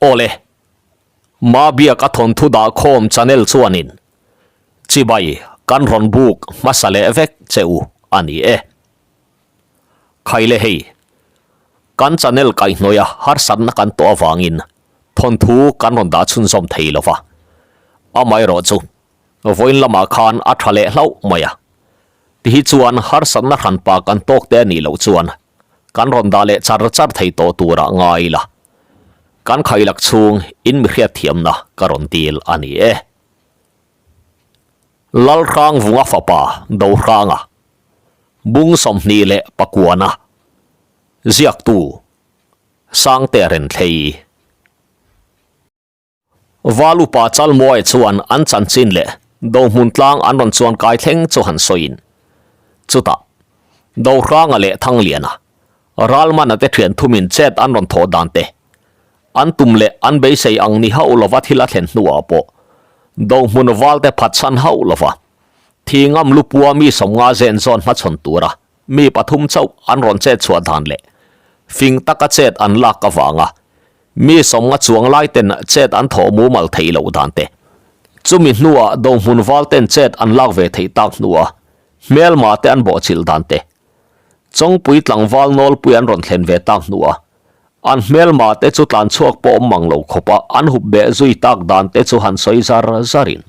Awle, Mabiak a thawnthu dah khawm channel chuanin chibai kan rawn buk hmasa leh vek che u a ni e. Khaile hei, kan channel kaihhnawih a harsatna kan tawh avangin thawnthu kan rawn dah chhunzawm thei lo va, amaherawh chu vawiin lamah khan a tha leh hlauh mai a, tihi chuan harsatna hranpa kan tawk te a nih loh chuan kan rawn dah leh char char thei tawh turah ngai ila, kan khailak chhung in mi hriatthiamna ka rawn dil a ni e. Lalhrangvunga fapa Dohranga, Bung 29-a, ziaktu Sangte Renthlei. Valupa Chalmuaia chuan an chanchin leh Dohmun tlang an rawn chuan kai thleng chu han sawiin, chutah Dohranga leh Thangliana, Ralmana te thian thumin chet an rawn thawh dan te, an tum leh an beisei ang ni hauh lova thil a thlen hnuah pawh Dohmun valte phatsan hauh lova Thingam lupua mi 50 zen zawn hmachhawn tura mi pathum chauh an rawn chet chhuah dan leh fing taka chet an lak avanga mi 50 chuang lai ten chet an thawh mumal theih loh dan te, chumi hnuah Dohmun val ten chet an lak ve theih tak hnua hmelma te an bawhchilh dan te, Chawngpui tlangval nawlpui an rawn thlen ve tak hnua an hmelma te chu tlan chhuak pawh awm mang lo khawpa an hup beh zui tak dan te chu han sawi zar zarin.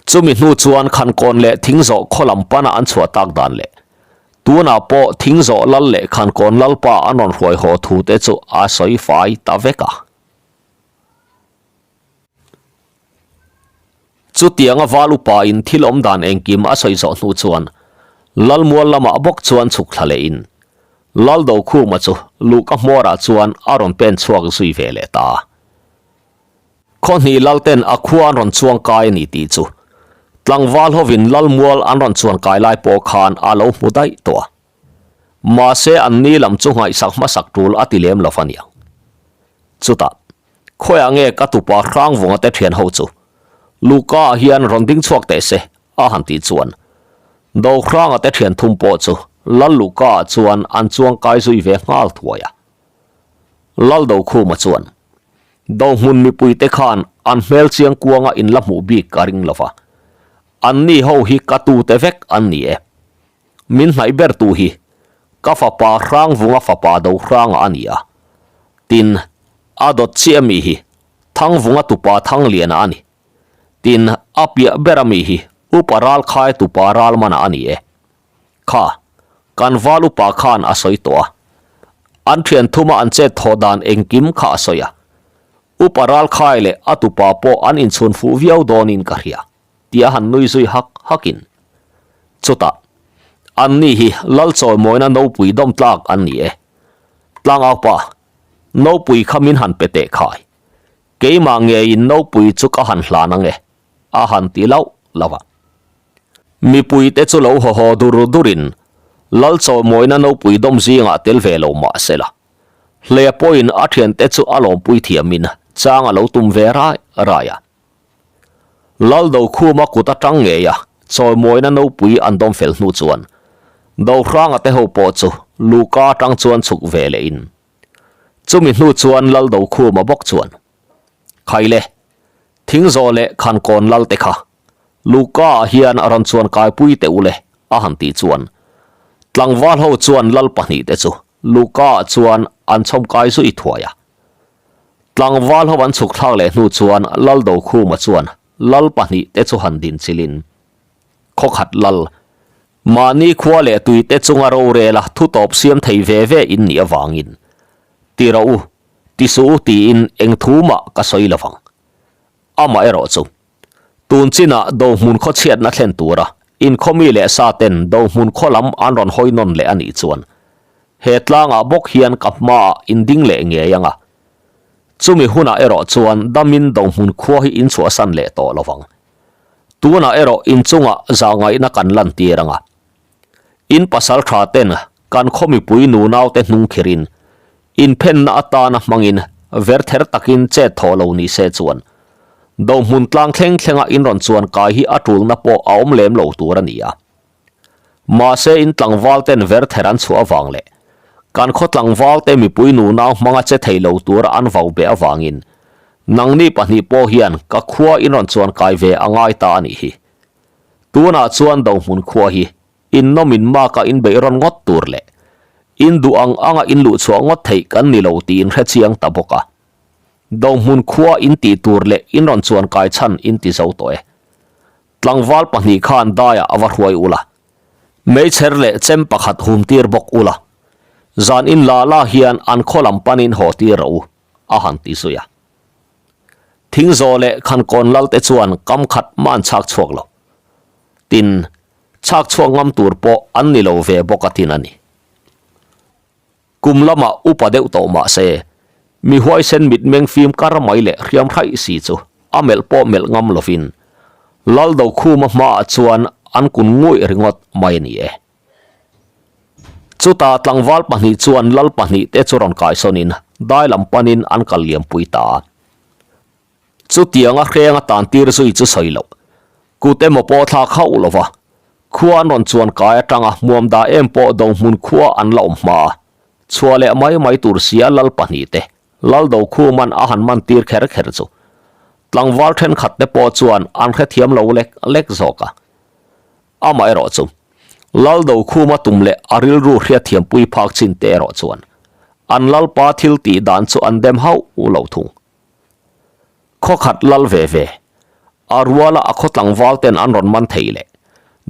Chumi hnu chuan Khankawn leh Thingzawh khaw lam pana an chhuah tak dan leh tunah pawh Thingzawh lal leh Khankawn lalpa an rawn hruai haw thu te chu a sawi fai ta vek a. Chutianga val upa in thil awm dan engkim a sawi zawh hnu chuan Lalmual lamah bawk chuan chhuk thla leh in Laldokhuma chu luhka hmawrah chuan a rawn pen chhuak zui ve leh ta. Khawhnih Lalten a khua an rawn chuang kai a ni tih chu tlangval hovin Lalmual an rawn chuan kai lai pawh khan a lo hmu daih tawh a. Mahse an ni lam chu ngaihsak hmasak tul a ti lem lo a niang. Chutah, khawiah nge ka tupa Hrangvunga te thian ho chu Luka ah hian rawn ding chhuak teh se a han tih chuan Dohranga te thian thum pawh chu Lal Luka ah chuan an chuang kai zui ve nghal thuai a. Laldokhuma chuan Dohmun mipuite khan an hmel chiang kuanga in la hmuh bik ka ring lova, anni ho hi ka tute vek an ni e. Min hnaih ber tu hi ka fapa Hrangvunga fapa Dohranga a ni a, tin, a dawt chiah mi hi Thangvunga tupa Thangliana a ni. Tin, a piah ber ami hi Upa Ralkhai tupa Ralmana a ni e. Kha, kan val upa khan a sawi tawh a. An thian thuma an chet thawh dan engkim kha a sawi a. Upa Ralkhai leh a tupa pawh an inchhun fuh viau dawnin ka hria, tih a han nui zui hak hakin. Chutah, anni hi Lal chawimawina nopui dawm tlak an ni e. Tlangaupa, nopui kha min han pe teh khai. Keimah ngeiin nopui chu ka han hlan ang e, a han ti lauh lauh a. Mipuite chu lo haw haw dur durin Lal chawimawina nopui dawm zingah tel ve lo mah se la, Hlea pawhin a thiante chu a lawmpui thiamin chang a lo tum ve rai rai a. Lal Dokhuma kut atang ngeia chawimawina nopui an dawm fel hnu chuan Dohranga te ho pawh chu Luka atang chuan chhuk ve lehin chumi hnu chuan Lal Dokhuma bawk chuan, Khaile, Thingzawh leh Khankawn Lal te kha Luka ah hian a rawn chuan kaipui teh u le a han tih chuan tlangval ho chuan lal pahnih te chu Luka ah chuan an chhawm kai zui thuai a. Tlangval ho an chhuk thlak leh hnu chuan Lal Dokhuma chuan lal pahnih te chu han din chilin khawkhat lal mahni khua leh tui te chunga rorela thutawp siam thei ve ve in nih avangin ti rawh u ti suh u tiin eng thu mah ka sawi lovang. Amaherawh chu Tun chinah Dohmun khaw chhiatna thlen tura inkhawmi leh sa ten Dohmun khaw lam an rawn hawi nawn leh a nih chuan he tlangah bawk hian ka hmaah inding leh ngei ang a. Chumi hunah erawh chuan damin Dohmun khua hi inchhuahsan leh tawh lo vang. Tunah erawh inchungah zahngaihna kan lantir ang a. In pasal tha ten kan khaw mipui nunaute hnung khirin inphenna atana hmangin verther takin chet thawh lo ni se chuan Dohmun tlang thleng thlenga in rawn chuan kai hi a tulna pawh a awm lem lo tur a ni a. Mahse in tlangval ten verther an chhuah avang leh kan khaw tlangval te mipui nunau hmanga che thei lo tura an vau beh avangin. Nangni pahnih pawh hian ka khua in rawn chuan kai ve a ngai ta a nih hi. Tunah chuan Dohmun khua hi in nawm in maka in beih rawn ngawt tur leh in duh ang anga in luh chhuah ngawt theih kan ni lo tiin hre chiang ta bawk a. Dohmun khua in tih tur leh in rawn chuan kai chhan in ti zo tawh e. Tlangval pahnih khan daiah a va hruai ula. Meichher leh chem pakhat hum tir bawk ula. Zan in la la hian an khaw lam panin haw tir rawh u, a han ti zui a. Thingzaw leh Khankawn lal te chuan kam khat mah an chhak chhuak lo. Tin, chhak chhuak ngam tur pawh an ni lo ve bawk a tin a ni. Kum lamah upa deuh tawh mah se, mi huaisen mitmeng fim kar mai leh hriam hraih si chu a melh pawh melh ngam lovin Lal Dokhuma hmaah chuan an kun nguih ringawt mai a ni e. Chutah tlangval pahnih chuan Lal pahnih te chu rawn kaisawnin dai lam panin an kal liampui ta a. Chutianga hreng a tan tir zui chu sawi loh. Kut emaw pawh thlak hauh lo va, khua an rawn chuan kai atanga hmuam dah em pawh Dohmun khua an la awm hma a, chhuah leh mai mai tur sia Lal pahnih te, Lal Dokhuman a han man tir kher kher chu. Tlangval thenkhat te pawh chuan an hrethiam lo lek lek zawk a. Amaherawh chu, Lal Dokhuma tum leh a rilru hriatthiampui phak chin te erawh chuan an Lalpa thil tih dan chu an dem hauh lo thung. Khaw khat lal ve ve. A ruala a khaw tlangval ten an rawn man thei leh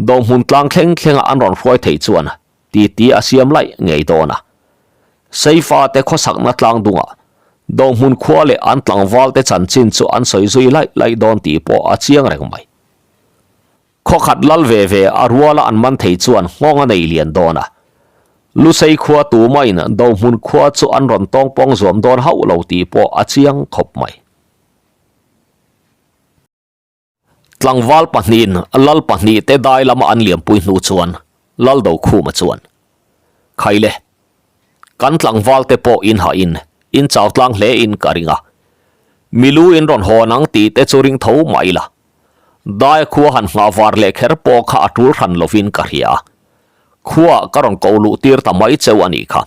Dohmun tlang thleng thlenga an rawn hruai thei chuan titi a siam laih ngei dawn a. Seifa te khawsakna tlang dungah Dohmun khua leh an tlangval te chanchin chu an sawi zui laih laih dawn tih pawh a chiang reng mai. Khaw khat lal ve ve a ruala an man thei chuan nghawng a nei lian dawn a. Lusei khua tumain Dohmun khua chu an rawn tawngpawng zuam dawn hauh lo tih pawh a chiang khawp mai. Tlangval pahnihin lal pahnih te dai lama an liampui hnu chuan Lal Dokhuma chuan, Khaile, Kan tlangval te pawh in hah in, in chau tlang hle in ka ring a. Milu in rawn hawn ang tih te chu ring tho mah ila. Dai khua han nghah var leh kher pawh kha a tul hran lovin ka hria a. Khuaah ka rawn ko luh tir ta mai cheu a nih kha.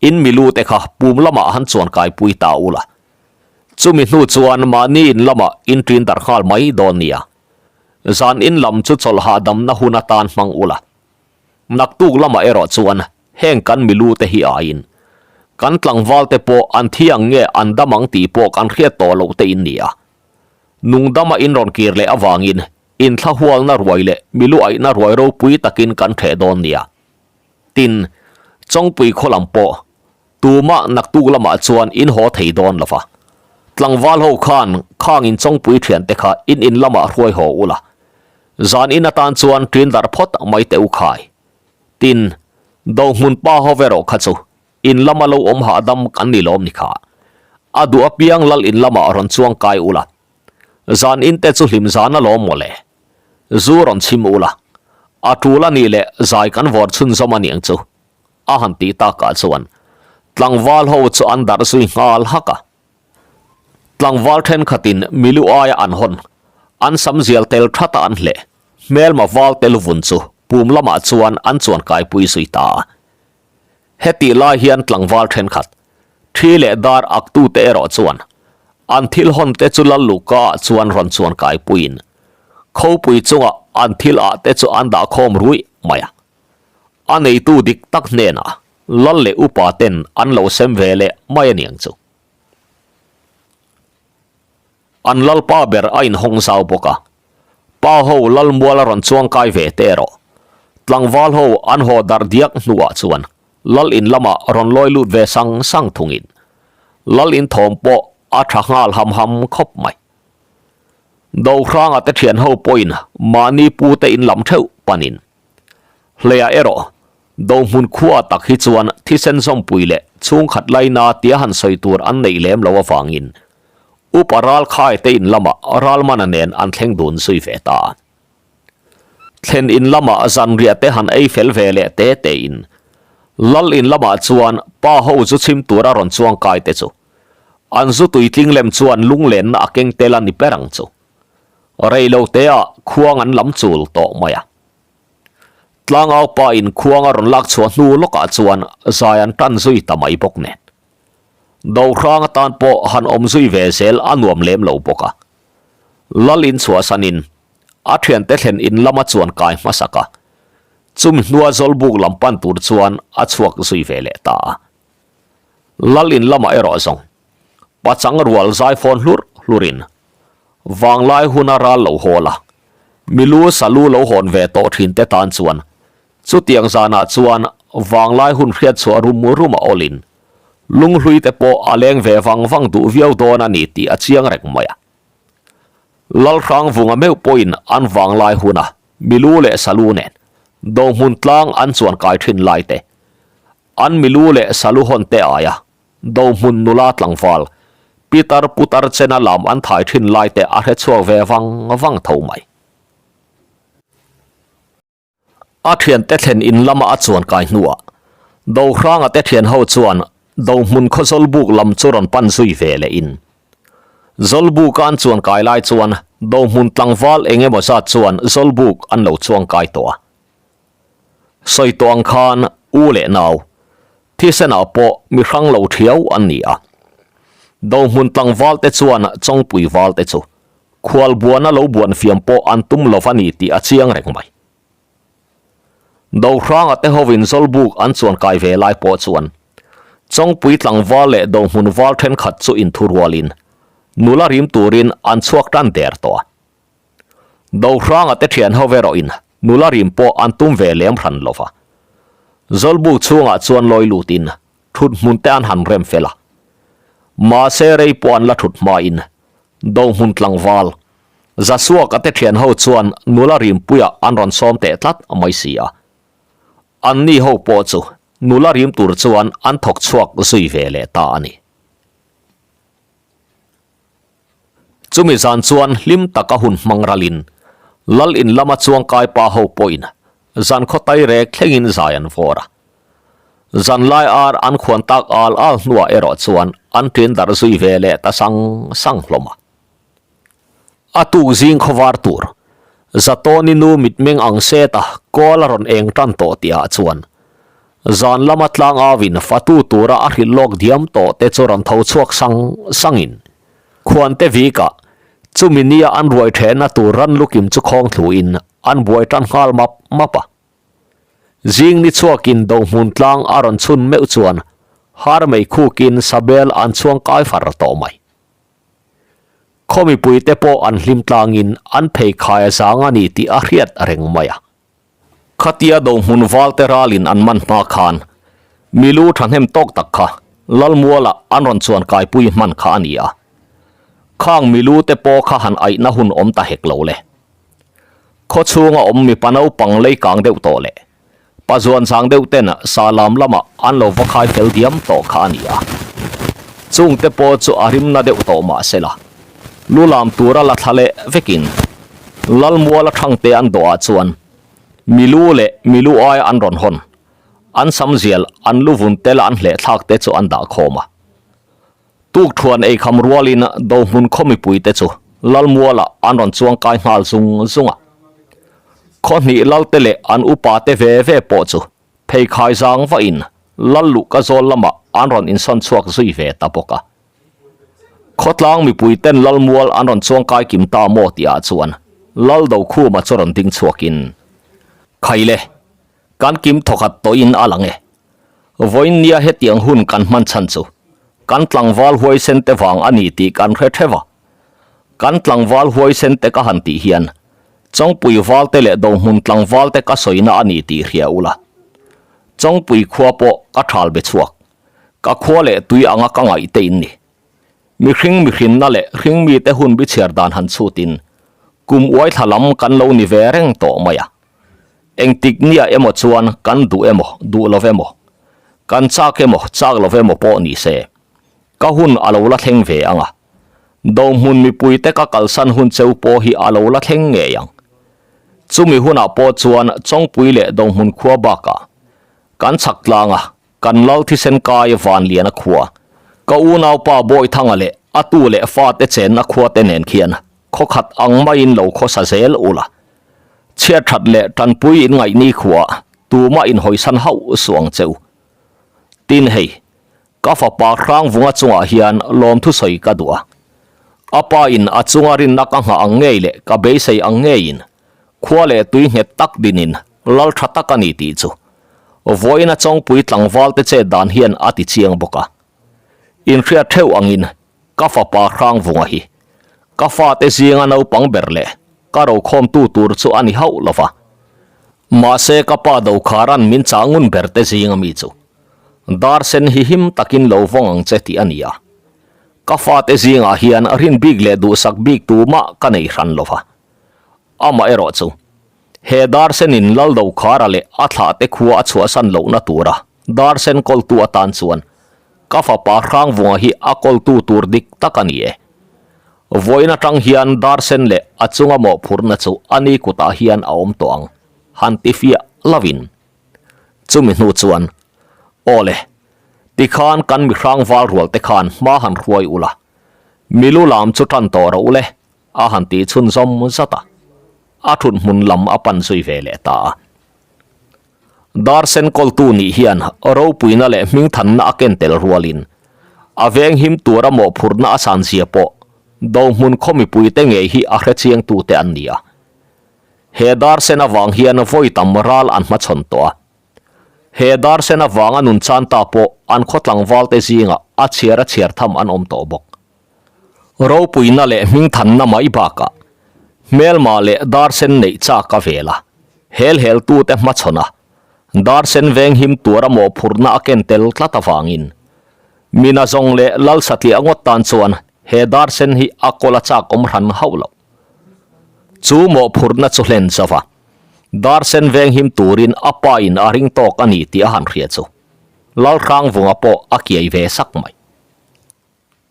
In milu te kha pum lamah han chuan kaipui ta ula. Chumi hnu chuan mahni in lamah in ṭin darh nghal mai dawn nia. Zan in lam chu chawlh hahdamna hun atan hmang ula. Naktuk lamah erawh chuan heng kan milu te hi aiin kan tlangval te pawh an thi ang nge an dam ang tih pawh kan hriat tawh loh te in ni a. Nungdama in rawn kir leh avangin inthlahualna ruai leh milu aihna ruai ropui takin kan ṭheh dawn nia. Tin, Chawngpui khaw lam pawh tumah naktuk lamah chuan in haw thei dawn lo va. Tlangval ho khan khang in Chawngpui thiante kha in in lamah hruai haw ula. Zan in atan chuan ṭin darh phawt mai teh u khai. Tin, Dohmun pa ho ve rawh kha chu in lama lo awm hahdam kan ni lawm ni kha. A duh apiang lal in lamah rawn chuang kai ula. Zan in te chu hlim zan alawm mawle. Zu rawn chhim ula. A tul a nih leh zai kan vawr chhunzawm a niang chu. A han tih takah chuan tlangval ho chu an darh zui nghal hak a. Tlangval thenkhatin milu aia an hawn, an sam zial tel that a an hleh. Hmelma val te luvun chu pum lamah chuan an chuan kaipui zui ta a. Hetih lai hian tlangval thenkhat, thi leh dar aktute erawh chuan an thil hawn te chu Lal Luka ah chuan rawn chuan kaipuiin khawpui chungah an thil ah te chu an dah khawm ruih mai a. A neitu dik tak hnenah Lal leh upa ten an lo sem ve leh mai aniang chu. An lalpa ber a inhawng zau bawk a, pa ho lal mual a rawn chuang kai ve te erawh tlangval ho an haw darh diak hnuah chuan lal in lamah rawn lawi lut ve sang sang thungin lal in thawm pawh a tha nghal ham ham khawp mai. Dohranga te thian ho pawhin mahni pu te in lam theuh panin Hleia erawh Dohmun khua tak hi chuan thisen zawmpui leh chhungkhat laina tia han sawi tur an neih lem lo avangin Upa Ralkhai te in lamah Ralmana nen an thleng dun zui ve ta. Thlen in lamah zanriah te han ei fel ve leh te tein Lal in lamah chuan pa ho zu chhim tura rawn chuang kai te chu an zu tuitling lem chuan lunglenna a keng tel a ni ber ang chu. Rei lo teah khuang an lam chul tawh mai a. Tlangau pa in khuang a rawn lak chhuah hnu lawkah chuan zai an tan zui ta mai bawk nen. Dohrang atan pawh han awm zui ve zel a nuam lem lo bawk a. Lal in chhuahsanin a thiante thlen in lama chuan kai hmasak a, chumi hnua Zawlbuk lam pan tur chuan a chhuak zui ve leh ta a. Lal in lamah erawh zawng pachang rual zai fawn hlur hlurin vanglai huna ral lo hawl a, milu salu lo hawn ve tawh thinte tan chuan Chutiang zanah chuan vanglai hun hriatchhuah rum rum a awlin lunghlui te pawh a leng ve vang vang duh viau dawn a ni tih a chiang reng mai a. Lalhrangvunga meuh pawhin an vanglai huna milu leh salu nen dohmun tlang an chuan kai thin lai te, an milu leh salu hawn te aia dohmun nula tlangval pitar putar chena lam an thai thin lai te a hrechhuak ve vang vang tho mai. A thiante thlen in lama a chuan kai hnuah Dohranga te thian ho chuan Dohmun khaw Zawlbuk lam chu rawn pan zui ve leh in. Zawlbuka an chuan kai lai chuan Dohmun tlangval eng emaw zat chuan Zawlbuk an lo chuang kai tawh a. Sawi tawh ang khan u leh nau thisenah pawh mi hrang lo thiau an ni a. Dohmun tlangval te chuan Chawngpui val te chu Khual buana lo buan fiam pawh an tum lo va ni tih a chiang reng mai. Dohranga te hovin Zawlbuk an chuan kai ve lai pawh chuan Chawngpui tlangval leh Dohmun val thenkhat chu inthurualin nula rim turin an chhuak tan der tawh a. Dohranga te thian ho erawhin nula rim pawh an tum ve lem hran lo va. Zawlbuk chhungah chuan lawi lutin thut hmun te an han rem fel a. Mahse rei pawh an la thut hmain Dohmun tlangval, Zasuaka te thian ho chuan nula rimpuia an rawn sawm teh tlat mai si a. Anni ho pawh chu nula rim tur chuan an thawk chhuak zui ve leh ta a ni. Chumi zan chuan hlim taka hun hmang ralin Lal in lama chuangkai pa ho pawhin zan khaw tai rek thlengin zai an vawr a. Zanlai ar an khuan tak al al hnuah erawh chuan an ṭin darh zui ve leh ta sang sang hlawm a. A tuk zing khawvar tur, Zatawni nu mitmeng ang set a kawl a rawn eng tan tawh tihah chuan zan lama tlang auin fatu tura a hrilh lawk diam tawh te chu rawn tho chhuak sang sangin khuante vikah chumi nia an ruai ṭhehna tur ran lukim chu khawng thluin an buai tan nghal map map a. Zing ni chhuakin Dohmun tlang a rawn chhun meuh chuan har mei khukin Sabel an chhuang kai far tawh mai. Khaw mipuite pawh an hlim tlangin an phei khai a zang a ni tih a hriat reng mai a. Khatia Dohmun valte ralin an man hma khan milu thahnem tawk tak kha Lalmualah an rawn chuan kaipui hman kha a ni a. Khang milu te pawh kha han aihna hun awm ta hek lo le. Khaw chhunga awm mipa naupang lei kang deuh tawh leh pa zuan zang deuh ten sa lam lamah an lo va khai fel diam tawh kha a ni a. Chungte pawh chu a rimna deuh tawh mah se la, lu lam tura la thla leh vekin Lalmuala thangte an dawhah chuan milu leh milu aia an rawn hawn, an samzial an lu vun tela an hleh thlak te chu an dah khawm a. Tukthuan eikham rualin Dohmun khaw mipuite chu Lalmualah an rawn chuang kai nghal zung zung a. Khaw hnih Lalte leh an upate ve ve pawh chu pheikhai zang vahin Lal luhka zawl lamah an rawn insawn chhuak zui ve ta bawk a. Khawtlang mipuiten Lalmual an rawn chuang kai kim ta maw tihah chuan Lal Dokhuma chu rawn ding chhuakin, Khaile, kan kim thawkhat tawhin a lang e. Vawiin nia hetiang hun kan hman chhan chu kan tlangval huaisen te vang a ni tih kan hre theuh a. Kan tlangval huaisen te ka han tih hian Chawngpui valte leh Dohmun tlangval te ka sawina a ni tih hria ula. Chawngpui khua pawh ka thal be chhuak. Ka khua leh tui anga ka ngaih te in ni. Mihring mihrinna leh hringmite hun bichhiar dan han chhutin kum uaithla lam kan lo ni ve reng tawh mai a. Engtik nia emaw chuan kan duh emaw, duh lo emaw, kan chak emaw, chak lo emaw pawh ni se, ka hun a lo la thleng ve ang a. Dohmun mipuite ka kalsan hun cheu pawh hi a lo la thleng ngei ang. Chumi hunah pawh chuan Chawngpui leh Dohmun khua bakah kan chhak tlang a, kan lal thisen kai Vanliana khua, ka unaupa Bawithanga leh a tu leh fate chenna khuate nen khian khawkhat ang maiin lo khawsa zel ula. Chhiat that leh tanpui in ngaih ni khuah tumah in hawisan hauh suh ang che u. Tin hei, Ka fapa Hrangvunga chungah hian lawmthu sawi ka duh a. A pa in a chunga rinna ka nghah ang ngei leh ka beisei ang ngeiin khua leh tui nghet tak dinin lal tha tak a ni tih chu vawiina Chawngpui tlangval te chet dan hian a ti chiang bawk a. Inhriat theuh angin ka fapa Hrangvunga hi ka fate zinga naupang ber leh ka rokhawmtu tur chu a ni hauh lo va. Mahse ka pa Dokharan min chah ngun ber te zinga mi chu dar sen hi him takin lo vawng ang che tih a ni a. Ka fate zingah hian rin bik leh duhsak bik tumah ka nei hran lo va. Amaherawh chu, he dar senin Lal Dokhara leh a thlahte khua a chhuahsan lohna tura dar sen kawltu atan chuan ka fapa Hrangvunga hi a kawltu tur dik tak a ni e. Vawiin atang hian dar sen leh a chunga mawhphurhna chu a ni kutah hian a awm tawh ang, han ti fiah lovin. Chumi hnu chuan, Aw le, tikhan kan mi hrangval rual te khan hma han hruai ula, milu lam chu tan tawh rawh ule, a han tih chhunzawm zat a, a thut hmun lam a pan zui ve leh ta a. Dar sen kawltu nih hian ropuina leh hmingthanna a ken tel rualin a venghim tura mawhphurhna a sanzia pawh Dohmun khaw mipuite ngei hi a hrechiangtute an ni a. He dar sen avang hian vawi tam ral an hmachhawn tawh a. He dar sen avanga nun chan ta pawh an khaw tlangvalte zingah a chhiar a chhiar tham an awm tawh bawk. Ropuina leh hmingthanna mai bakah hmelma leh dar sen neih chak a vel a, hel heltute hmachhawn a, dar sen venghim tura mawhphurhna a ken tel tlat avangin Mina zawng leh Lal satliah ngawt tan chuan he dar sen hi a kawl a chak awm hran hauh loh. Chu mawhphurhna chu hlen zo va, dar sen venghim turin a pa in a ring tawk a ni tih a han hria chu Lal Hrangvunga pawh a kiai ve sak mai.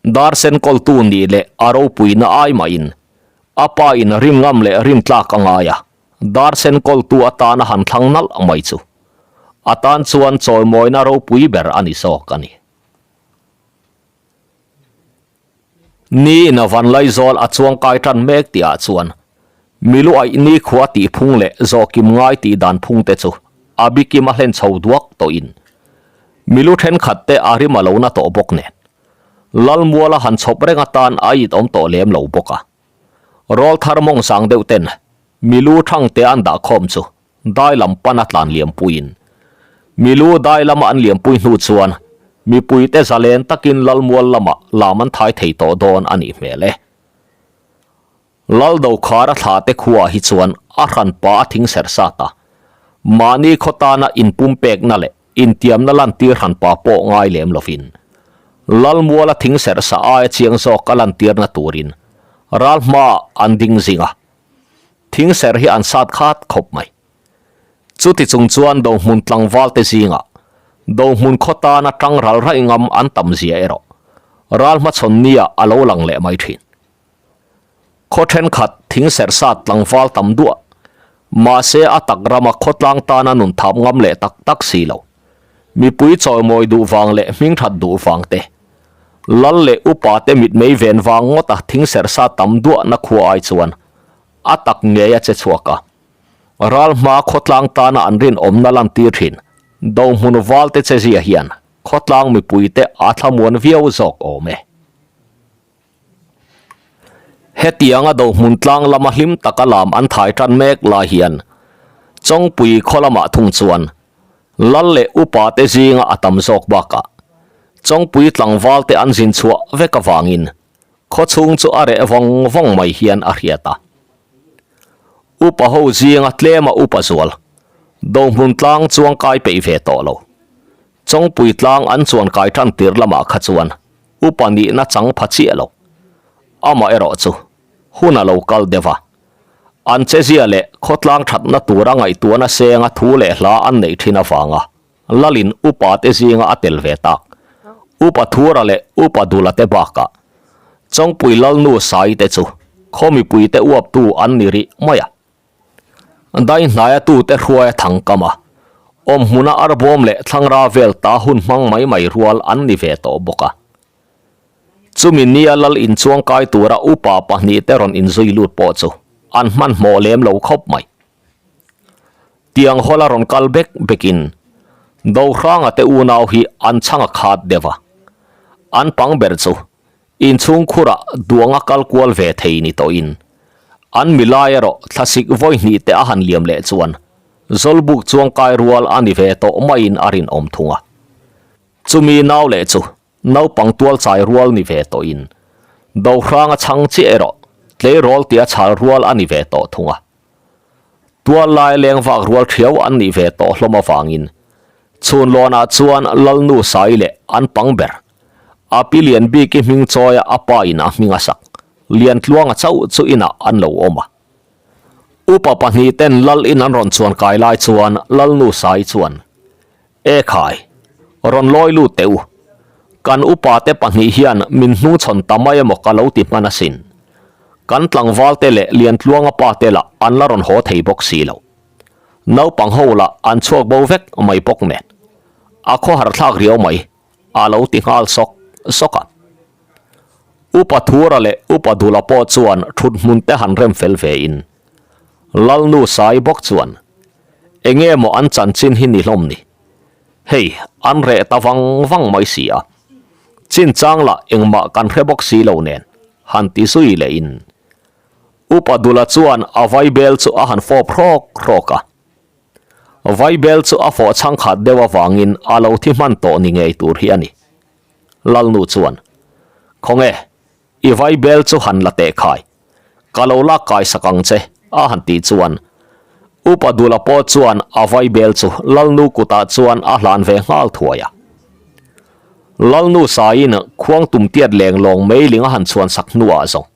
Dar sen kawltu nih leh a ropuina ai mahin a pa in rin ngam leh rin tlak a ngai a, dar sen kawltu atana han thlang nalh mai chu a tan chuan chawimawina ropui ber a ni zawk a ni. Ni in a van laizawl a chuang kai tan mek tih ah chuan milu aih nikhua tih phung leh zawhkim ngai tih dan phung te chu a bikim a hlen chho duak tawh in milu thenkhat te a rim a lo na tawh bawk nen Lalmuala han chhawp reng atan a it awm tawh lem lo bawk a. Rawlthar mawng sang deuh ten milu thang te an dah khawm chu Dai lam pana tlan liampuiin milu dai lama an liampui hnu chuan mipuite zalen takin Lalmual lamah lam an thai thei tawh dawn a nih hmel e. Lal Dokhara thla te khuaah hi chuan a hranpa a thing ser sat a, mahni khaw tana inpumpekna leh intiamna lantir hranpa pawh ngai lem lovin Lalmuala thing serh sa aia chiang zawk a lantirna turin ral hmaah an ding zing a, Thing ser hi an sat khat khawp mai. Chuti chung chuan Dohmun tlangval te zingah Dohmun khaw tana tang ral raih ngam an tam zia erawh ral hmachhawn nia a lo lang leh mai thin. Khaw thenkhat thing serh sat tlangval tam duah mahse a tak rama khawtlang tana nun thap ngam leh tak tak si lo. Mipui chawimawi duh vang leh hmingthat duh vang te, Lal leh upa te mitmei ven vang ngawta thing serh sa tam duahna khua ai chuan a tak ngei a che chhuak a. Ral hma khawtlang tana an rinawmna lantir thin Dohmun valte che zia hian khawtlang mipuite a thlamuan viau zawk awm e. Hetianga Dohmun tlang lama hlim taka lam an thai tan mek lai hian Chawngpui khaw lamah thung chuan Lal leh upa te zinga a tam zawk bakah Chawngpui tlangval te an zin chhuah vek avangin khaw chhung chu a reh vawng vawng mai hian a hriat a. Upa ho zinga tlema upa zual Dohmun tlang chuang kai peih ve tawh lo. Chawngpui tlang an chuan kai tan tir lamah kha chuan upa nihna chang pha chiah lo. Amaherawh chu hun a lo kal deuh a. An chezia leh khawtlang thatna tura ngaihtuahna senga thu leh hla an neih thin avanga Lalin upa te zinga a tel ve tak. Upa Thura leh Upa Dula te bakah Chawngpui Lalnu Sai te chu khaw mipui te uaptu an ni rih mai a. Dai hnaia tute hruaia thang kam a, awmhmuna arbawm leh thlangra vel ta hun hmang mai mai rual an ni ve tawh bawk a. Chumi nia lal inchuang kai tura upa pahnihte rawn inzui lut pawh chu an hmanhmawh lem lo khawp mai. Tiang hawla rawn kal bek bekin Dohranga te unau hi an chhang a khat deuh a. An pang ber chu inchhung khurah duanga kal kual ve thei ni tawhin an milai erawh thlasik vawi hnih te a han liam leh chuan Zawlbuk chuangkai rual a ni ve tawh maiin a rinawm thung a. Chumi nau leh chu naupang tual chai rual ni ve tawhin Dohranga chhang chiah erawh tleirawl tia chhal rual a ni ve tawh thung a. Tual lai leng vak rual thiau an nih ve tawh hlawm avangin chhunlawnah chuan Lalnu Sai leh an pang ber a pi lian bik i hming chawia a pa in a hming a sak Liantluanga chauh chu inah an lo awm a. Upa pahnih ten Lal in an rawn chuan kai lai chuan Lalnu Sai chuan E khai, rawn lawi lut teh u. Kan upa te pahnih hian min hnungchhawn ta mai emaw ka lo ti hman asin. Kan tlangval te leh Liantluanga pa te lah an la rawn haw thei bawk si lo. Naupang ho lah an chhuak bo vek mai bawk nen. A khawhar thlak riau mai, a lo ti nghal sawk sawk a. Upa Thura leh Upa Dula pawh chuan thut hmun te han rem fel ve in, Lalnu Sai bawk chuan Enge maw an chanchin hi ni hlawm ni? Hei, an reh ta vang vang mai si a. Chinchang lah engmah kan hre bawk si lo nen, han ti zui leh in. Upa Dula chuan a vaibel chu a han fawp hrawk hrawk a. Vaibel chu a fawh chhangkhat deuh avangin a lo thi hman tawh ni ngei tur hi a ni. Lalnu chuan, Khawnge, I vaibel chu han la teh khai. Ka lo lak kai sak ang che, a han tih chuan Upa Dula pawh chuan a vaibel chu Lalnu kutah chuan a hlan ve nghal thuai a. Lalnu saiin khuang tum tiat leng lawng meiling a han chhuan sak hnuah zawng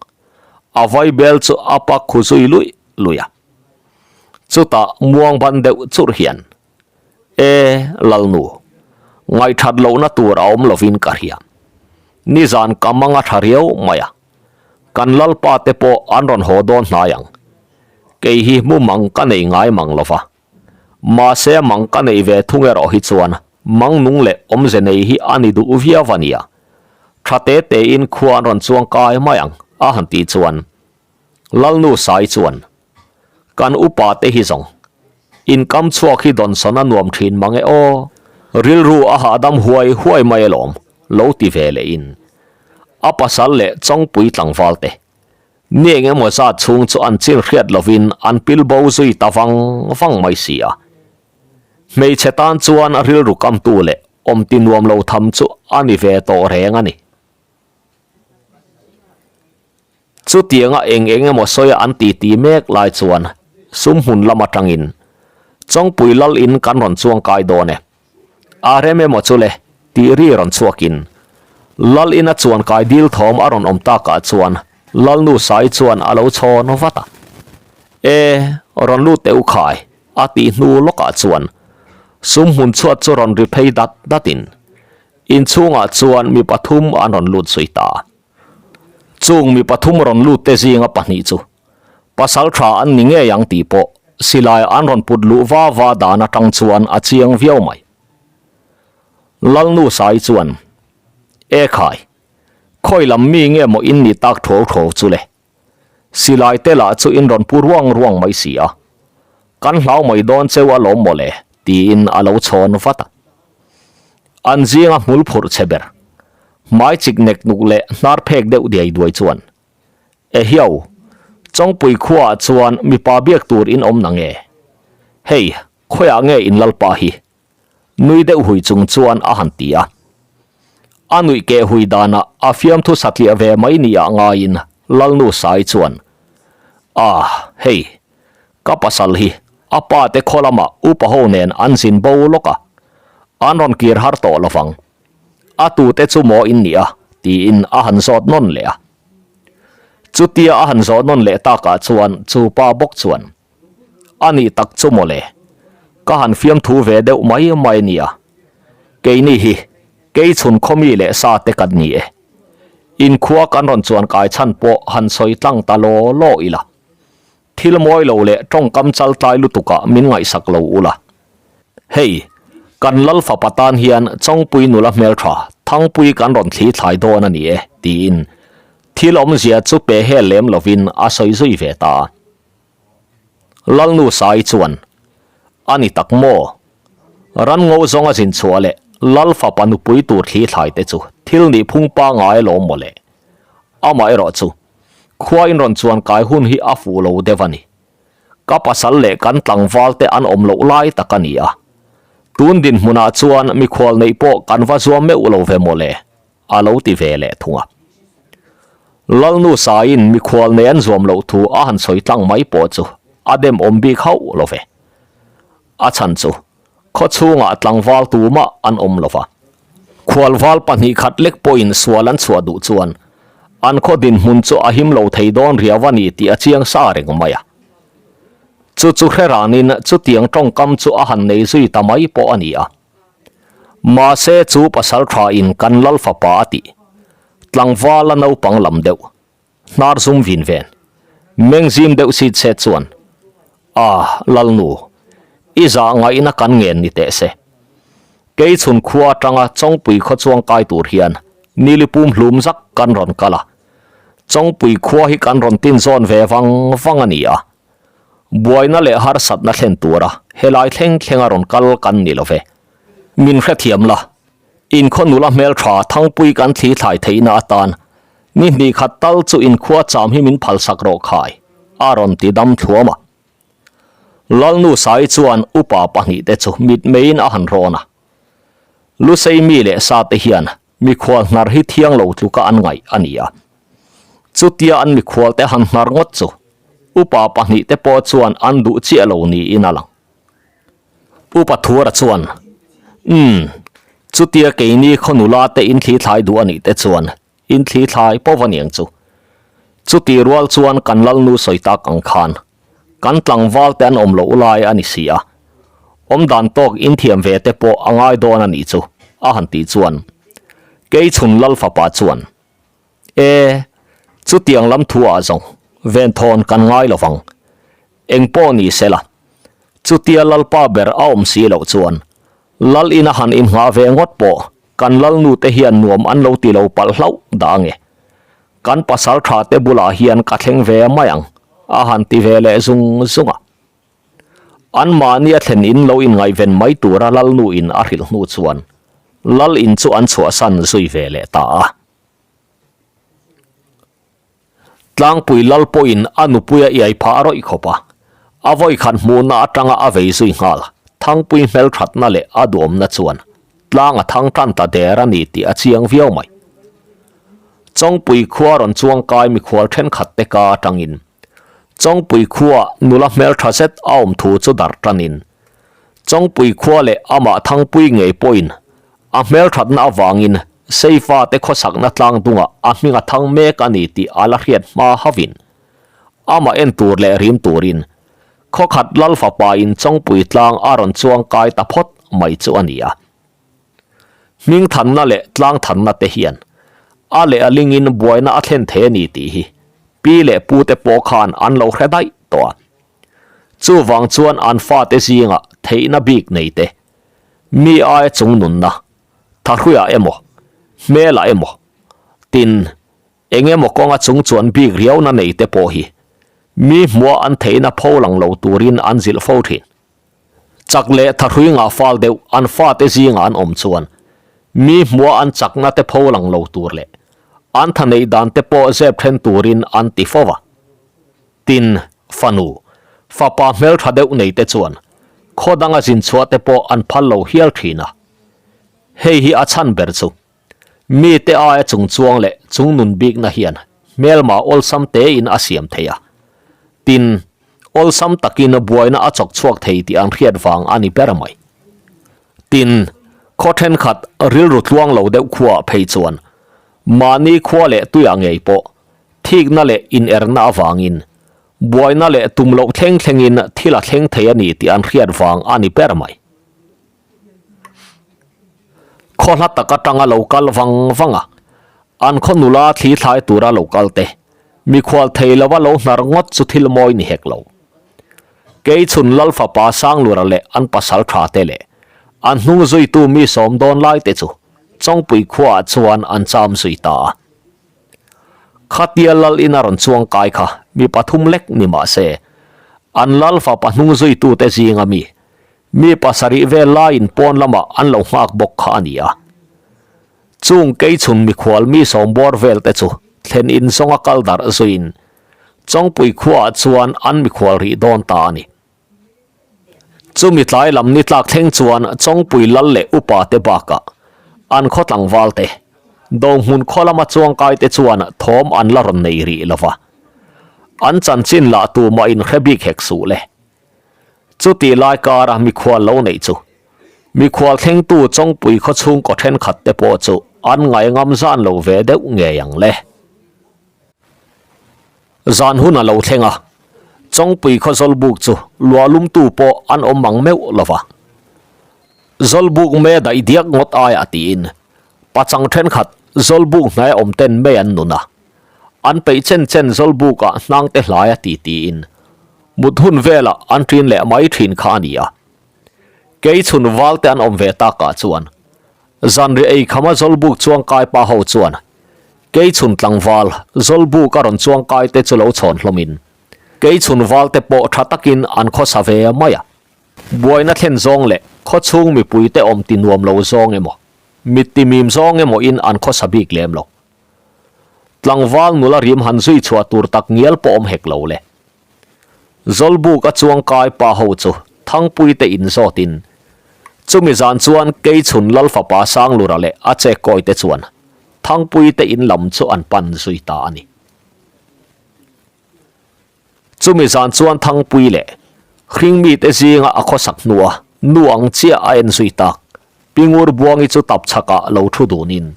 a vaibel chu a pak khu zui luih luih a. Chutah muang ban deuh churh hian E, Lalnu, ngaihthat lohna tur a awm lovin ka hria. Nizan ka mang a tha riau mai a, kan Lalpa te pawh an rawn haw dawn hnai ang. Kei hi mu mang ka nei ngai mang lo va. Mahse mang ka neih ve thung erawh hi chuan mang nung leh awmze nei hi a ni duh viau a nia. Tha te tein khua an rawn chuang kai mai ang, a han tih chuan Lalnu Sai chuan, Kan upa te hi zawng, in kam chhuak hi dawnsawn a nuam thin mang e aw, rilru a hahdam huai huai mai alawm, lo ti ve leh in. A pasal leh Chawngpui tlangval te, ni eng emaw zat chhung chu an chin hriat lovin an pil bo zui ta vang vang mai si a. Hmeichhe tan chuan rilru kamtu leh awmti nuam lo tham chu a ni ve tawh reng a ni. Chutianga eng eng emaw sawia an titi mek lai chuan sumhmun lam atangin Chawngpui lal in kan rawn chuang kai dawn e. A rem emaw chu le tih ri rawn chhuakin lal ina chuan kai dil thawm a rawn awm takah chuan Lalnu Sai chuan a lo chhawn vat a. E, rawn lut teh u khai a tih hnu lawkah chuan sumhmun chhuat chu rawn ri phei dat datin inchhungah chuan mi pathum an rawn lut zui ta. Chung mi pathum rawn lut te zinga pahnih chu pasal tha an ni ngei ang tih pawh silai an rawn put luh va va dan atang chuan a chiang viau mai. Lalnu Sai chuan, E khai, khawi lam mi nge maw in ni tak thaw thaw chu le? Silai te lah chu in rawn pu ruang ruang mai si a, kan hlau mai dawn cheu alawm maw le? tiin a lo chhawn vat a. An zinga hmul phurh che ber, hmai chik nek nuk leh hnar phek deuh diai duai chuan, Ehiau, Chawngpui khuaah chuan mipa biak tur in awm na nge? Hei, khawiah nge in lalpa hi? Nui deuh hui chung chuan a han ti a. A nuih keh hui danah a fiamthu satliah ve mai niah ngaiin Lalnu Sai chuan, Ah, hei, ka pasal hi a pa te khaw lamah upa ho nen an zin bo lawk a, an rawn kir har tawh lo vang. A tute chu maw in nia? tiin a han zawt nawn leh a. Chutia a han zawh nawn leh takah chuan chu pa bawk chuan, A nih tak chu mawle, ka han fiamthu ve deuh mai mai nia. Keini hi kei chhun khawmi leh sa te kan ni e. Inkhua kan rawn chuan kai chhan pawh han sawi tlang ta law law ila. Thil mawi lo leh tawngkam chal tlai lutukah min ngaihsak lo ula. Hei, kan lal fapa tan hian Chawngpui nula hmeltha Thangpui kan rawn thli thlai dawn a ni e, tiin thil awmzia chu pe hel lem lovin a sawi zui ve ta a. Lalnu Sai chuan, A ni tak maw? Ran ngo zawnga zin chhuah leh. Lal fapa nupui tur thli thlai te chu thil nih phung pangai alawm maw le. Amaherawhchu, khua in rawn chuan kai hun hi a fuh lo deuh a ni. Ka pasal leh kan tlangval te an awm loh lai tak a ni a. Tun dinhmunah chuan mikhual neih pawh kan va zuam meuh lo ve maw le, a lo ti ve leh thung a. Lalnu Saiin mikhual nei an zuam loh thu a han sawi tlang mai pawh chu a dem awm bik hauh lo ve. A chhan chu khaw chhungah tlangval tumah an awm lo va. Khualval pahnih khat lek pawhin sual an chhuah duh chuan an khaw dinhmun chu a him lo thei dawn riau a ni tih a chiang sa reng mai a. Chu chu hre ranin chutiang tawngkam chu a han nei zui ta mai pawh a ni a. Mahse chu pasal tha in kan lal fapa a tih tlangval a naupang lam deuh Hnar zum vin ven. Meng zim deuh sit se chuan, A, Lalnu, i zah ngaihna kan ngen ni teh se. Kei chhun khua atanga Chawngpui khaw chuang kai tur hian nili pum hlum zak kan rawn kal a. Chawngpui khua hi kan rawn tin zawn ve vang vang a ni a. Buaina leh harsatna thlen tura helai thleng thlenga rawn kal kan ni lo ve. Min hrethiam la, Inkhaw nula hmeltha Thangpui kan thli thlai theihna atan ni hnih khat tal chu inkhua cham hi min phalsak rawh khai, a rawn ti dam thluam a. Lalnu Sai chuan upa pahnihte chu mitmeiin a han rawn a. Lusei mi leh sate hian mikhual hnar hi thiang lo tluka an ngaih a ni a. Chutia an mikhualte han hnar ngawt chu upa pahnihte pawh chuan an duh chiah lo niin a lang. Pu Pathuara chuan, Umm, chutia keini khaw nula te in thli thlai duh a nih te chuan in thli thlai pawh va niang chu. Chuti rual chuan kan lalnu sawi tak ang khan kan tlangval te an awm loh lai a ni si a, awm dan tawk in thiam ve te pawh a ngai dawn a nih chu, a han tih chuan Keichhun lal fapa chuan, E, chutiang lam thu ah zawng venthawn kan ngai lo vang. Eng pawh ni se la, chutia Lalpa ber a awm si loh chuan Lal ina han inngah ve ngawt pawh kan Lalnu te hian nuam an lo ti lo palh hlauh dah ange. Kan pasal tha te bulah hian ka thleng ve mai ang, a han ti ve leh zung zung a. Anmahni a thlen in lo inngaihven mai tura Lalnu in a hrilh hnu chuan Lal in chu an chhuahsan zui ve leh ta a. Tlangpui lal pawhin a nupui a iai phah rawih khawp a, a vawikhat hmuhna atanga a vei zui nghal. Thangpui hmelthatna leh a duamna chuan tlang a thang tan ta der a ni tih a chiang viau mai. Chawngpui khua rawn chuangkai mikhual thenkhat te ka atangin Chawngpui khua nula hmeltha zet a awm thu chu darh tanin Chawngpui khua leh amah Thangpui ngei pawhin A hmelthatna avangin Seifa te khawsakna tlang dungah a hming a thang mek a ni tih a la hriat hma hauhin amah en tur leh rim turin khawkhat Lal fapa in Chawngpui tlang a rawn chuang kai ta phawt mai chu a ni a. Hming thanna leh tlang thanna te hian a leh a lingin buaina a thlen thei a ni tih hi pi leh pu te pawh khan an lo hre daih tawh a. Chuvang chuan an fate zingah theihna bik nei te Mi aia chung nunna, thahruiah emaw, hmelah emaw, tin, eng emaw kawnga chung chuan bik riauna nei te pawh hi mi hmuah an theihna pho lang lo turin an zilh fo thin. Chak leh thahrui ngah fal deuh an fate zingah an awm chuan mi hmuah an chakna te pho lang lo tur leh an tha neih dan te pawh zep then turin an ti fo va. Tin, fanu, fapa hmeltha deuh nei te chuan khaw danga zin chhuah te pawh an phal lo hial thin a. Hei hi a chhan ber chu, mite aia chung chuang leh chung nun bikna hian hmelma awlsam tein a siam thei a. Tin, awlsam takin buaina a chawk chhuak thei tih an hriat vang a ni ber mai. Tin, khaw thenkhat rilru tluang lo deuh khuaah phei chuan mahni khua leh tuiah ngei pawh Thikna leh inerna avangin buaina leh tum loh thleng thlengin thil a thleng thei a ni tih an hriat vang a ni ber mai. Khaw hla tak atanga lo kal vang vang a, an khaw nula thli thlai tura lo kal te, mikhual thei lova lo hnar ngawt chu thil mawi ni hek lo. Keichhun Lal fapa Sanglura leh an pasal tha te leh an hnung zuitu mi sawm dawn lai te chu Chawngpui khuaah chuan an cham zui ta a. Khatia lal in a rawn chuang kai kha mi pathum lek ni mah se, an lal fapa hnung zuitute zinga mi. Mi pasarih vel laiin pawn lamah an lo nghak bawk kha a ni a. Chung keichhun mikhual mi sawmbawr vel te chu thlen in zawnga kal darh zuiin Chawngpui khuaah chuan an mikhual rih dawn ta a ni. Chumi tlai lam ni tlak thleng chuan Chawngpui lal leh upa te bakah an khaw tlangval te, Dohmun khaw lama chuangkai te chuan thawm an la rawn nei rih lo va. An chanchin lah tumah in hre bik hek suh le. Chuti lai kara mikhual lo neih chu mikhual thlengtu Chawngpui khaw chhungkaw thenkhat te pawh chu an ngaihngam zan lo ve deuh ngei ang le. Zan hun a lo thleng a, Chawngpui khaw Zawlbuk chu luahlumtu pawh an awm mang meuh lo va. Zawlbuk me daih diak ngawt aiah tiin pachang thenkhat Zawlbuk hnaia awm ten mei an nun a, an peih chen chen Zawlbukah hnangte hlaia ti tiin mut hun velah an ṭin leh mai ṭhin kha a ni a. Keichhun valte an awm ve takah chuan Zanriah ei khama Zawlbuk chuangkai pa ho chuan Keichhun tlangval Zawlbuk a rawn chuangkai te chu lo chhawn hlawmin Keichhun val te pawh tha takin an khawsa ve mai a. Buaina thlen zawng leh khawchhung mipui te awm ti nuam lo zawng emaw, mit ti mim zawng emaw in an khawsa bik lem lo. Tlangval nula rim han zui chhuah tur tak ngial pawh awm hek lo le. Zawlbuk a chuangkai pa ho chu Thangpui te in zawtin chumi zan chuan Keichhun Lalfapa Sanglura leh a chekkawi te chuan Thangpui te in lam chu an pan zui ta a ni. Chumi zan chuan Thangpui leh Hringmi te zinga a khawsak hnua nu ang chiah a en zui tak Pingur Buangi chu tap chhakah lo thu dunin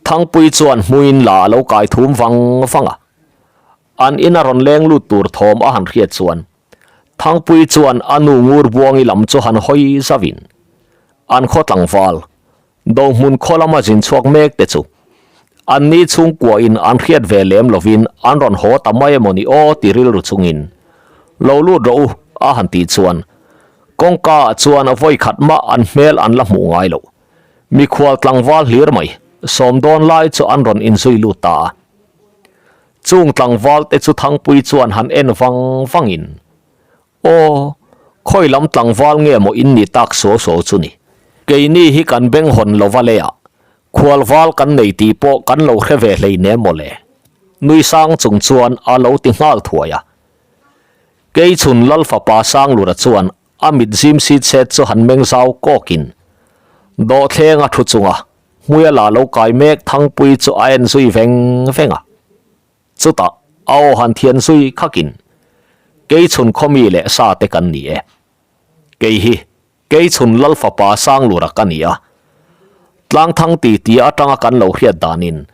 Thangpui chuan hmuin la a lo kai thum vang vang a. An ina rawn leng lut tur thawm a han hriat chuan Thangpui chuan a nu ngur buangi lam chu han hawi zauhin an khaw tlangval Dohmun khaw lama zin chhuak mek te chu an ni chhungkuahin an hriat ve lem lovin an rawn haw ta mai emaw ni aw ti rilru chungin lo lut rawh u a han tih chuan kawngka ah chuan vawi khat mah an hmel an la hmuh ngai loh mikhual tlangval hlir mai sawm dawn lai chu an rawn inzui lut ta a. Chung tlangval te chu Thangpui chuan han en vang vangin, Aw, khawi lam tlangval nge maw in ni tak suau suau chu ni? Keini hi kan beng hawn lova leiah khualval kan nei tih pawh kan lo hre ve hlei nem maw le? Nui sang chung chuan a lo ti nghal thuai a. Keichhun Lal fapa Sanglura chuan a mit zim sit set chu han meng zau kawkin dawhthleng a thu chunga Hmuia la lo kai mek Thangpui chu a en zui veng veng a. Chutah a aw han thian zui khakin, Keichhun khawmi leh sa te kan ni e. Kei hi Keichhun Lal fapa Sanglura ka ni a. Tlangthang ti ti atanga kan lo hriat danin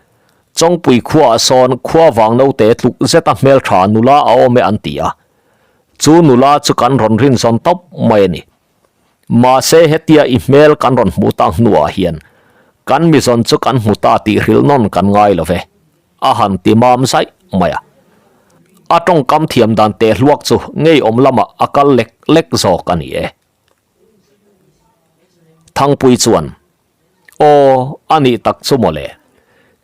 Chawngpui khuaah sawn khua vang naute tluk zeta hmeltha nula a awm e an ti a. Chu nula chu kan rawn rinzawn tawp mai a ni. Mahse hetia i hmel kan rawn hmuh tak hnuah hian kan mizawn chu kan hmu ta tih hrilh nawn kan ngai lo ve, a han ti mam zaih mai a. A tawngkam thiam dan teh hluak chu ngeiawm lamah a kal lek lek zawk a ni e. Thangpui chuan, Aw, a nih tak chu mawle.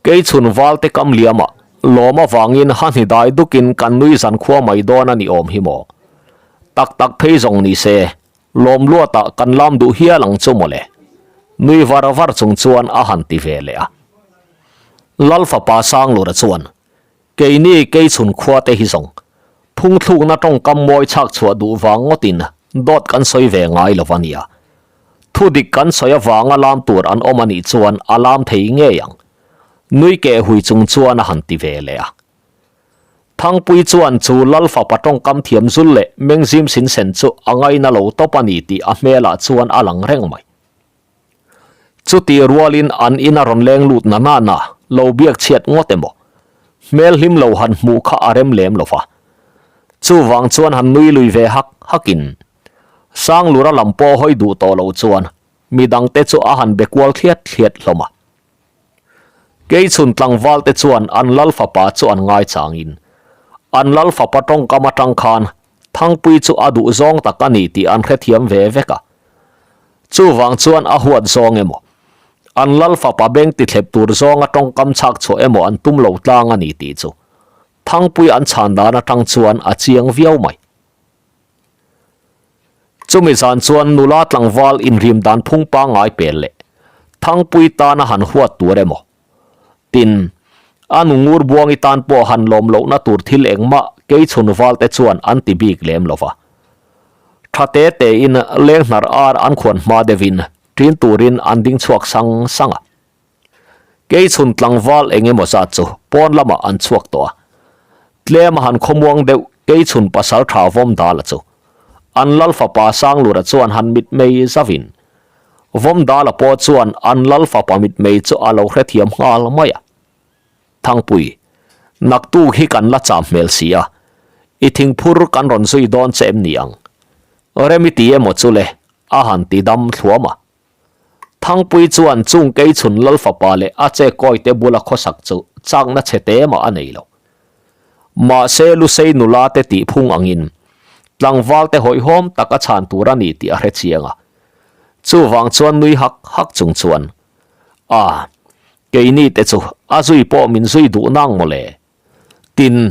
Keichhun valte kam liamah lawm avangin ha hni dai dukin kan nui zan khua mai dawn a ni awm hi maw? Tak tak phei zawng ni se, lawm luatah kan lam duh hial ang chu mawle. Nui var var chung chuan a han ti ve leh a. Lal fapa Sanglura chuan, Keini Keichhun khua te hi zawng, phungthlukna tawngkam mawi chhak chhuah duh vang ngawtin dawt kan sawi ve ngai lo a nia. Thu dik kan sawi avanga lam tur an awm a nih chuan a lam thei ngei ang. Nui keh hui chung chuan a han ti ve leh a. Thangpui chuan chu Lal fapa tawngkam thiam zul leh mengzim sinsen chu a ngaina lo tawp a ni tih a hmelah chuan a lang reng mai. Chutih rualin an in a rawn leng lut na nana lo biak chhiat ngawt emaw? Hmel hlim lo han hmuh kha a rem lem lo va. Chuvang chuan han nui lui ve hak hakin Sanglura lam pawh hawi duh tawh lo chuan midangte chu a han be kual thliat thliat hlawm a. Keichhun tlangval te chuan an lal fapa chu an ngaichangin an lal fapa tawngkam atang khan Thangpui chu a duh zawng tak a ni tih an hrethiam ve vek a. Chuvang chuan a huat zawng emaw, an lal fapa beng ti thlep tur zawnga tawngkam chhak chhuah emaw an tum lo tlang a ni tih chu Thangpui an chhan dan atang chuan a chiang viau mai. Chumi zan chuan nula tlangval inrim dan phung pangngai pel leh Thangpui tana han huat tur emaw? Tin, a nu ngur buangi tan pawh han lawm lohna tur thil engmah kei chhun valte chuan an ti bik lem lo va. Tha te tein leng hnar ar an khuan hma deuhin ṭin turin an ding chhuak sang sang a. Kei chhun tlangval eng emaw zat chu pawn lamah an chhuak tawh a. Tlem a han khawmuang deuh kei chhun pasal tha vawm dala chu an lal fapa Sanglura chuan han mitmei zavin Vawmdala pawh chuan an lal fapa mitmei chu a lo hrethiam nghal mai a. Thangpui, naktuk hi kan la cham hmel si a, i thingphur kan rawn zui dawn che em ni ang? Rem i ti emaw chu le, a han ti dam thluam a. Thangpui chuan chung keichhun lal fapa leh a che kawite bula khawsak chu chakna chhe te mah a nei lo. Mahse Lusei nula te tih phung angin tlangval te hawihhawm tak a chhan tur a ni tih a hre chiang a. Chuvang chuan nui hak hak chung chuan, A, keini te chu a zui pawh min zui duh nang mawle. Tin,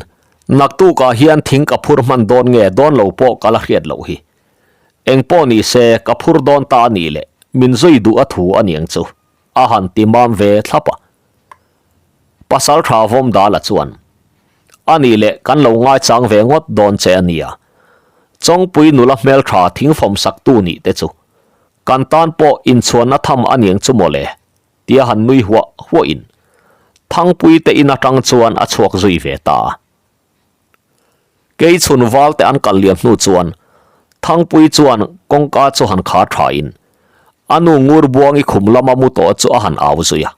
naktukah hian thing ka phur hman dawn nge dawn lo pawh ka la hriat loh hi. Engpawh ni se ka phur dawn ta a nih leh min zui duh a thu a niang chu a han ti mam ve thlap a. Pasal tha vawm dala chuan, A nih leh kan lo ngaichang ve ngawt dawn che a nia. Chawngpui nula hmeltha thingfawm saktu nih te chu kan tan pawh inchhuanna tham a niang chu mawle, tia han nui huah huahin Thangpui te in atang chuan a chhuak zui ve ta a. Kei chhun val te an kal liam hnu chuan Thangpui chuan kawngka chu han khar thain a nu ngur buangi khum lama mu tawh chu a han au zui a.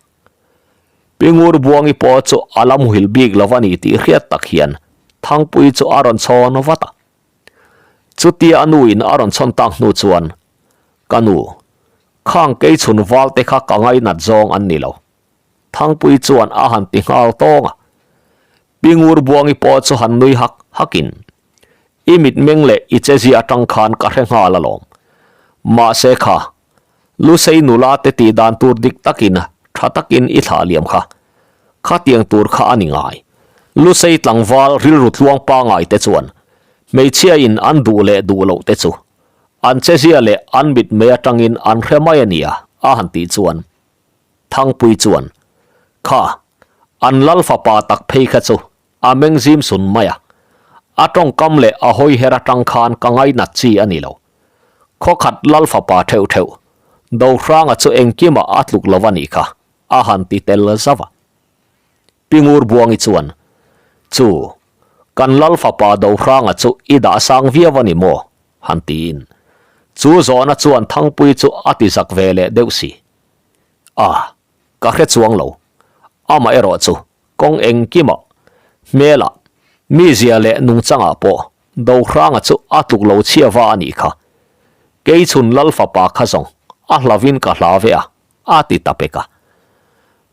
Pi ngur buangi pawh chu a la muhil bik lo a ni tih hriat tak hian Thangpui chu a rawn chhawn vat a. Chutia a nu in a rawn chhawn tak hnu chuan, Ka nu, khang kei chhun val te kha ka ngainat zawng an ni lo. Thangpui chuan a han ti nghal tawng a. Pi ngur buangi pawh chu han nui hak hakin, I mitmeng leh i chezia atang khan ka hre nghal alawm. Mahse kha, Lusei nula te tih dan tur dik takin tha takin i thlah liam kha. Khatiang tur kha a ni ngai. Lusei tlangval rilru tluang pangai te chuan hmeichhia in an duh leh duh loh te chu an chezia leh an mitmei atangin an hre mai a nia a han tih chuan Thangpui chuan kha an lal fapa tak phei kha chu A meng zim sun mai a. A tawngkam leh a hawi her atang khan ka ngainat chi a ni lo. Khawkhat lal fapa theuh theuh, Dohranga chu engkimah a tluk lo a nih kha, a han ti tel zauh a. Pi Ngurbuangi chuan, Chu, kan lal fapa Dohranga chu i dah sang viau a ni maw? han tiin. Chu zawhna chuan Thangpui chu a ti zak ve leh deuh si. A, ka hre chuang lo. Amaherawh chu Kawng engkimah, hmelah, mizia leh nungchangah pawh Dohranga chu a tluk lo chhia va a nih kha. Keichhun Lal fapa kha zawng a hlavin ka hla ve a, a ti ta pek a.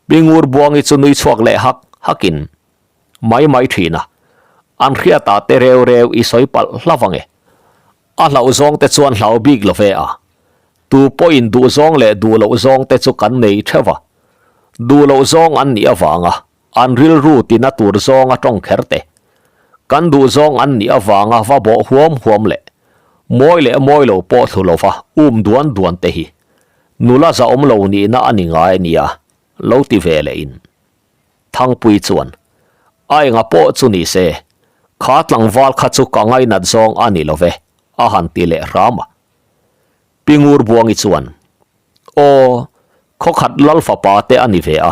Pi Ngurbuangi chu nui chhuak leh hak hakin mai mai thin a, an hriatah te reu reu i sawi palh hla vang e. A hlauh zawng te chuan hlau bik lo ve a, tu pawhin duh zawng leh duh loh zawng te chu kan nei theuh a, duh loh zawng an nih avanga an rilru tina tur zawng a tawng kher te, kan duh zawng an nih avanga va bawh huam huam leh mawi leh mawi lo pawh thlu lova um duan duan te hi nula zahawm lo nihna a ni ngai a nia, lo ti ve leh in. Thangpui chuan, A enga pawh chu ni se, kha tlangval kha chu ka ngainat zawng a ni lo ve, a han ti leh hram a. Pi Ngurbuangi chuan, Aw, khawkhat lal fapa te a ni ve a,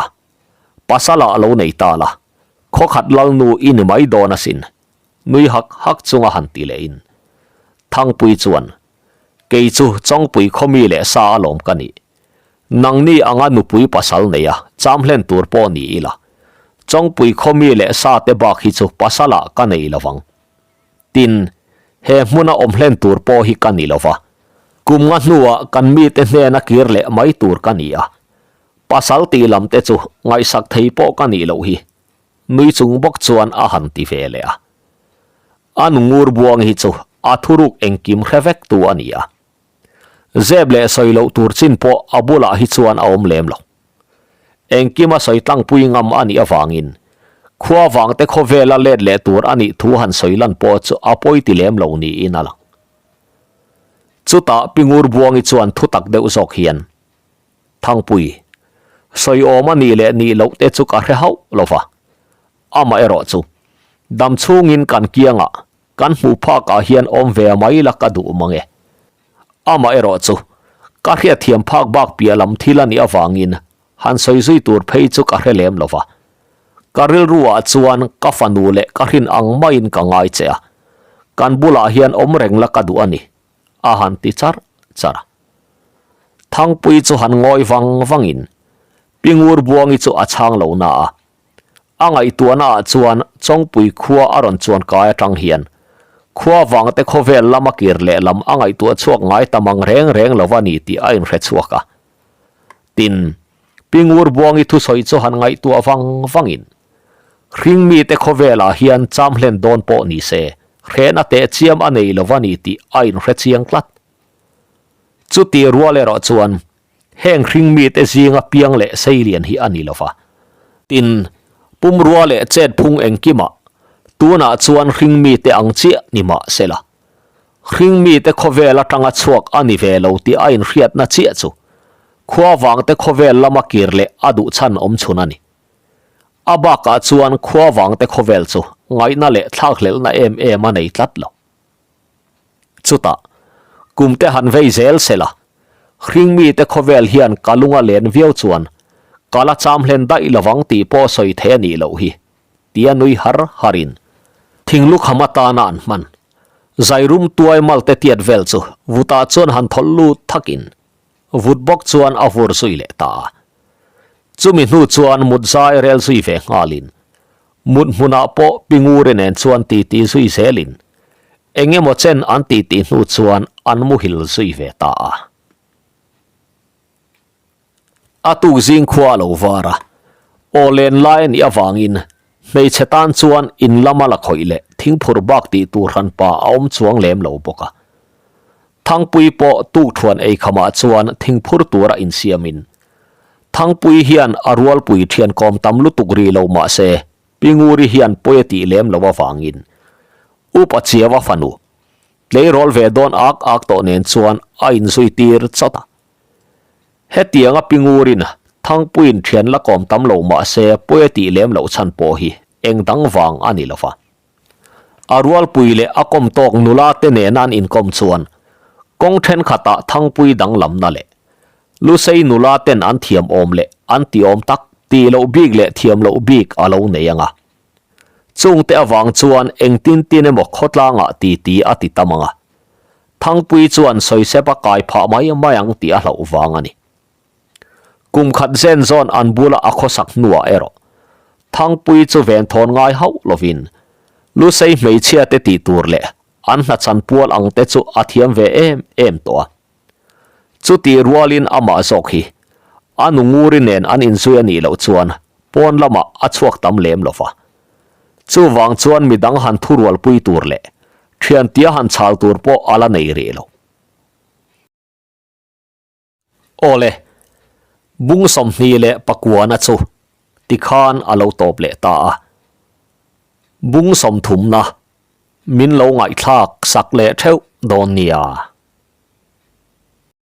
pasal ah lo nei ta la, khawkhat lalnu i ni mai dawn asin, nui hak hak chunga han ti leh in. Thangpui chuan, Kei chu Chawngpui khawmi leh sa alawm ka nih. Nangni anga nupui pasal nei a, cham hlen tur pawh ni ila. Chawngpui khawmi leh sa te bak hi chu pasalah ka nei lo vang. Tin, he hmuna awm hlen tur pawh hi ka ni lo va. Kum nga hnuah kan mite hnena kir leh mai tur ka ni a. Pasal tih lam te chu ngaihsak thei pawh ka nih loh hi. Nui chung bawk chuan a han ti ve leh a. A nu ngur buang hi chu a thuruk engkim hre vek tu a ni a. Zep leh sawi loh tur chin pawh a bulah hi chuan a awm lem lo. Engkim a sawi tlangpui ngam a nih avangin khua vangte khawvela let leh tur a nih thu han sawi lan pawh chu a pawi ti lem lo niin a lang. Chutah Pi Ngurbuangi chuan thutak deuh zawk hian, Thangpui, sawi awm a nih leh nih loh te chu ka hre hauh lo va, amaherawh chu dam chhungin kan kiangah kan hmuh phakah hian awm ve mai la ka duh mang e. Amaherawh chu ka hriatthiam phak bak piah lam thil a nih avangin han sawi zui tur phei chu ka hre lem lo va. Ka rilruah chuan ka fanu leh ka hrin ang maiin ka ngai che a, kan bulah hian awm reng la ka duh a ni, a han ti charh charh a. Thangpui chu han ngawi vang vangin Pi Ngurbuangi chu a chhang lo na a. A ngaihtuahna ah chuan Chawngpui khua a rawn chuan kai atang hian khua vangte khawvel lama kir leh lam a ngaihtuah chhuak ngai ta mang reng reng lo a ni tih a inhre chhuak a. Tin, Pi Ngurbuangi thusawi chu han ngaihtuah vang vangin Hringmite khawvelah hian cham hlen dawn pawh ni se, hrehna teh chiam a nei lo va ni tih a inhre chiang tlat. Chuti rual erawh chuan heng hringmite zinga piang leh seilian hi a ni lo va. Tin, pumrua leh chet phung engkimah tunah chuan hringmite ang chiah ni mah sela, hringmite khawvel atanga chhuak a ni ve lo tih a inhriatna chiah chu khua vangte khawvel lama kir leh a duh chhan awm chhun a ni. A bakah chuan khua vangte khawvel chu ngaihna leh thlakhlelhna em em a nei tlat lo. Chutah, kumte han vei zel se la, hringmite khawvel hian ka lung a len viau chuan ka la cham hlen daih lovang tih pawh sawi thei a nih loh hi, tia nui har harin thinglukham atana an hman zairum tuai malte tiat vel chu vutah chuan han thawlh lut thakin Vut bawk chuan a vur zui leh ta a. Chumi hnu chuan mut zai rel zui ve nghalin, mut hmunah pawh Pi Nguri nen chuan titi zui zelin, eng emaw chen an titi hnu chuan an muhil zui ve ta a. A tuk zing khua a lo var a, aw len lai a nih avangin hmeichhe tan chuan in lama la khawih leh thingphur bak tih tur hranpa a awm chuang lem lo bawk a. Thangpui pawh tukthuan eikhamah chuan thingphur tura insiamin Thangpui hian a rualpui thian kawm tam lutuk ri lo mah se Pi Nguri hian pawi a tih lem lo avangin Upa Chiaua fanu tleirawl ve dawn ak ak tawh nen chuan a inzui tir chawt a. Hetianga Pi Ngurin Thangpuiin thian la kawm tam lo mah se pawi a tih lem loh chhan pawh hi eng dang vang a ni lo va. A rualpui leh a kawm tawk nula te nena an inkawm chuan kawng thenkhatah thangpui danglamna leh Lusei nula ten an thiam awm leh an ti awm tak tih loh bik leh thiam loh bik a lo nei ang a. Chungte avang chuan engtin tin emaw khawtlangah titi a ti tam ang a. Thangpui chuan sawisep a kai phah mai mai ang tih a hlauh vang a ni. Kum khat zen zawn an bula a khawsak hnuah erawh Thangpui chu venthawn ngai hauh lovin Lusei hmeichhia te tih tur leh an hnachan pual ang te chu a thiam ve em em tawh a. Chutih rualin amah zawk hi a nu Nguri nen an inzui a nih loh chuan pawn lamah a chhuak tam lem lo va. Chuvang chuan midang han thurualpui tur leh thiantia han chhal tur pawh a la nei rih lo. Awle, bung 29 na chu tikhan a lo tawp leh ta a. Bung sawmthumna min lo ngaihthlak sak leh theuh dawn nia.